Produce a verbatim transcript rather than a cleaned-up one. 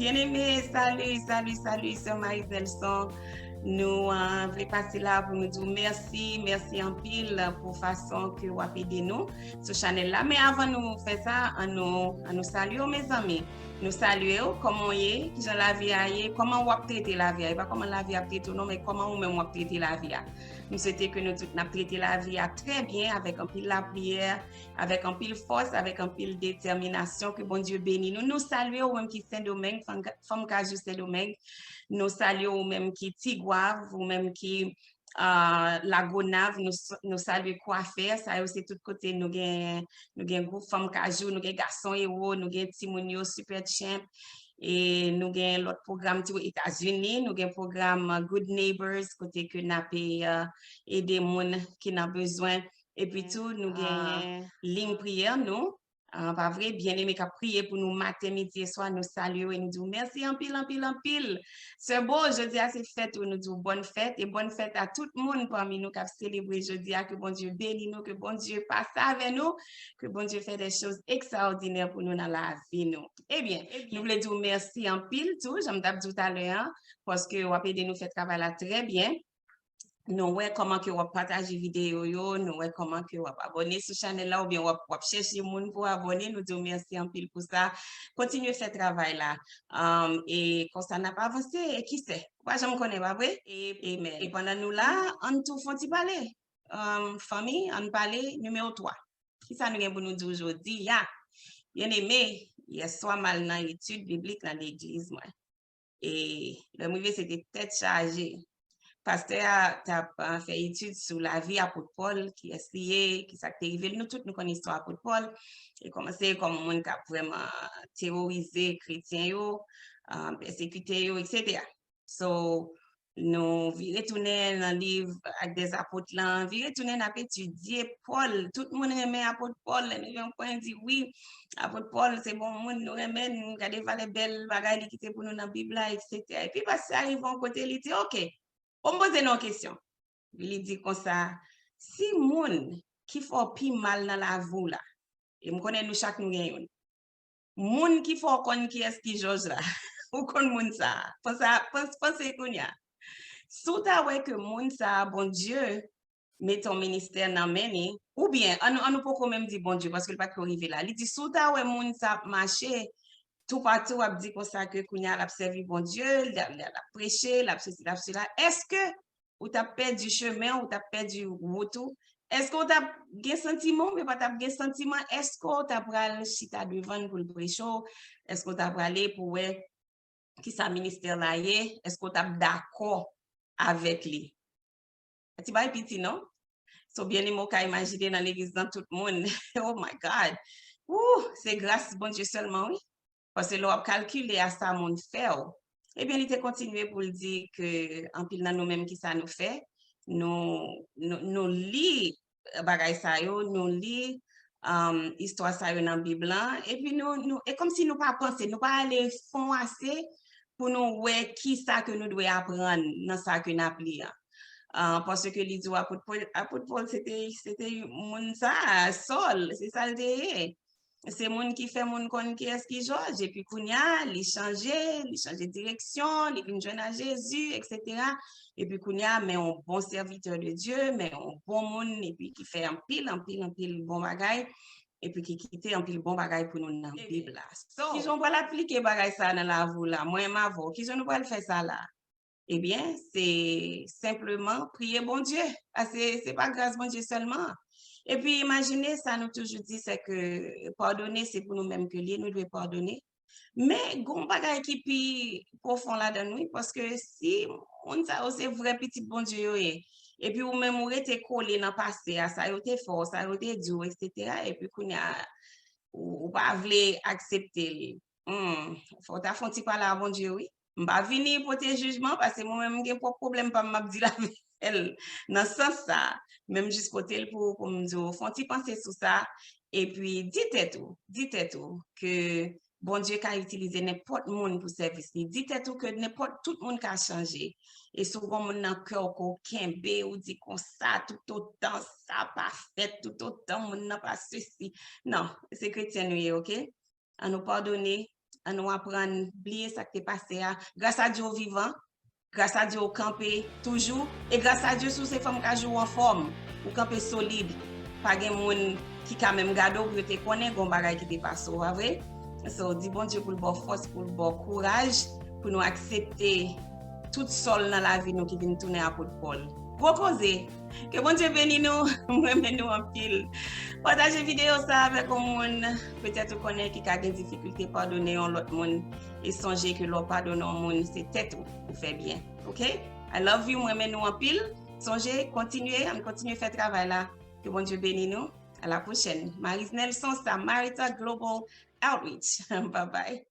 Byeneme, salut, salut, salut, sè Marie Nelson. Nou uh, vle pase la pou nou di w mèsi, mèsi anpil pou fason ke w ap ede nou sou chanèl la. Men avan nou fè sa, an nou, an nou salye w, mezanmi. Nou salye w, kòman w ye, kijan lavi a ye, kòman w ap trete lavi a. E pa kòman lavi ap trete w non, men kòman ou menm w ap trete lavi a. M swete ke nou tout n ap trete lavi a trè byen, avèk anpil lapriyè, avèk anpil fòs, avèk anpil detèminasyon. Ke Bondye beni nou. Nou salye w, ou menm ki Sendomeng, Fanm Kajou Sendomeng. Nou salye w, ou menm ki Tigwav, ou menm ki uh, Lagonav, nou, nou salye Kwafè. Sa yo se tout kote nou gen, nou gen gwoup Fanm Kajou, nou gen Gason Ewo, nou gen timoun yo Super Champ. E nou gen lòt pwogram tou Etazini, nou gen pwogram uh, Good Neighbors, kote ke n ap uh, ede moun ki nan bezwen. Epi tou, nou gen liy priyè nou. Uh, pa vre, byeneme k ap priye pou nou maten, midi e swa, nou salye w e nou di w mèsi anpil, anpil, anpil. Sè Bo, jodi a se fèt ou, nou di w bòn fèt e bòn fèt a tout moun pami nou k ap selebre jodi a. Ke Bondye beni nou, ke Bondye pase avè nou, ke Bondye fè de choz ekstraòdinè pou nou nan lavi nou. Ebyen, nou vle di w mèsi anpil tou, jan m t ap di w talè a, paske w ap ede nou fè travay la trè byen. Nou wè kòman ke w ap pataje videyo yo, nou wè kòman ke w ap abòne sou chanèl la oubyen w ap, w ap chèche moun pou abòne, nou di w mèsi anpil pou sa. Kontinye fè travay la. Um, e konsa n ap avanse, e ki sè? Ou pa janm konnen, pa vre? E, e, men, e pandan nou la, ann tou fè yon ti pale. Um, fanmi, ann pale nimewo twa. Kisa nou gen pou nou di w jodi a? Byeneme, yèswa m al nan etid biblik nan legliz mwen. E lè m rive, se te tèt chaje. Pastè a t ap uh, fè etid sou lavi apot Pòl, kiyès li ye, kisa k te rive l. Nou tout nou konn istwa apot Pòl. Li kòmanse kòm yon moun k ap vrèman teworize kretyen yo, uh, pèsekite yo, etsetera. So, nou vire tounen nan liv Actes des Apôtres lan, vire tounen n ap etidye Pòl. Tout moun renmen apot Pòl. Lè nou jwenn pwen di wi, apot Pòl se bon moun, nou renmen l, gade valè bèl bagay li kite pou nou nan Bib la, etsetera. Epi pastè a rive yon kote, li di, oke, bon, m poze nou yon kesyon. Li di konsa, si moun ki fè w pi mal nan lavi w la, e m konnen nou chak nou gen youn, moun ki fè w konn kiyès ki jòj la, ou konn moun sa a. Panse, panse kounye a. Si w ta wè ke moun sa a, Bondye mete yon ministè nan men li, oubyen, an nou poko menm di Bondye, paske l pa t ko rive la. Li di, si w ta wè moun sa ap mache toupatou, ap di konsa ke kounye a l ap sèvi Bondye, l ap preche, l ap sesi, l ap sela, èske ou t ap pèdi chemen w, ou t ap pèdi wout ou? Èske w t ap gen santiman, oubyen pa t ap gen santiman? Èske w ta pral chita devan l pou l preche w? Èske w ta prale pou w wè kisa ministè la ye? Èske w t ap dakò avèk li? Ti bagay piti, non? So, byeneme, w ka imajine nan legliz lan tout moun. Oh my God! Woo! Se gras Bondye sèlman, wi. Paske lè w ap kalkile a sa moun fè w, ebyen, li te kontinye pou l di ke anpil nan nou menm, kisa nou fè? Nou, nou, nou li bagay sa yo, nou li um, istwa sa yo nan Bib lan, epi nou, nou, e kòmsi nou pa panse, nou pa ale fon ase pou nou wè kisa ke nou dwe aprann nan sa ke n ap li an. Uh, paske li di w apot Pòl, apot Pòl se te, se te moun sa, Sòl, se sa l te ye. Se moun ki fè moun konn kiyès ki Jòj, epi kounye a, li chanje, li chanje direksyon, li vin jwenn a Jezi, etsetera. Epi kounye a, men yon bon sèvitè de Dye, men yon bon moun, epi ki fè anpil, anpil, anpil bon bagay, epi ki kite anpil bon bagay pou nou nan Bib la. So, kijan w pral aplike bagay sa a nan lavi w la? Mwen menm avè w, kijan nou pral fè sa la? Ebyen, se senpleman priye Bondye. Paske se pa gras Bondye sèlman. Epi imajine sa nou toujou di, se ke padone se pou nou menm ke l ye, nou dwe padone. Men gen yon bagay ki pi pwofon ladan l, wi, paske si moun sa yo se vrè pitit Bondye yo ye, epi ou menm ou rete kole nan pase a, sa yo te fè w, sa yo te di w, etsetera, epi kounye a, ou, ou pa vle aksepte l. Hmm, fò w ta fè yon ti pale a Bondye, wi. M pa vini pote jijman, paske mwen menm m gen pwòp pwoblèm pa m, m ap dil avè l nan sans sa. Men m jis pote l pou, pou m di w, fè yon ti panse sou sa, epi di tèt ou, di tèt ou ke Bondye ka itilize nenpòt moun pou sèvis li. Di tèt ou ke nenpòt, tout moun ka chanje. E si w gen moun nan kè w ke w kenbe, ou di konsa, toutotan sa pa fèt, toutotan moun nan pa sesi. Non, se kretyen nou ye, oke? An nou padone, Ann nou aprann bliye sa k te pase a. Gras a Dye w vivan. Gras a Dye w kanpe toujou. E gras a Dye si w se fanm ka jou anfòm. Ou kanpe solid. Pa gen moun ki ka menm gade w pou yo te konnen gon bagay ki te pase w, pa vre? So, di Bondye pou l ba w fòs, pou l ba w kouraj, pou nou aksepte tout sòl nan lavi nou ki vin tounen apot Pòl. Gwo koze! Ke Bondye beni nou, m renmen nou anpil. Pataje videyo sa avèk yon moun, petèt ou konnen ki ka gen difikilte padone yon lòt moun. E sonje ke lè w padone yon moun, se tèt ou ou fè byen. Oke? I love you, m renmen nou anpil. Sonje, kontinye, ann kontinye fè travay la. Ke Bondye beni nou. A la pwochèn. Marise Nelson, Samarita Global Outreach. Bye bye.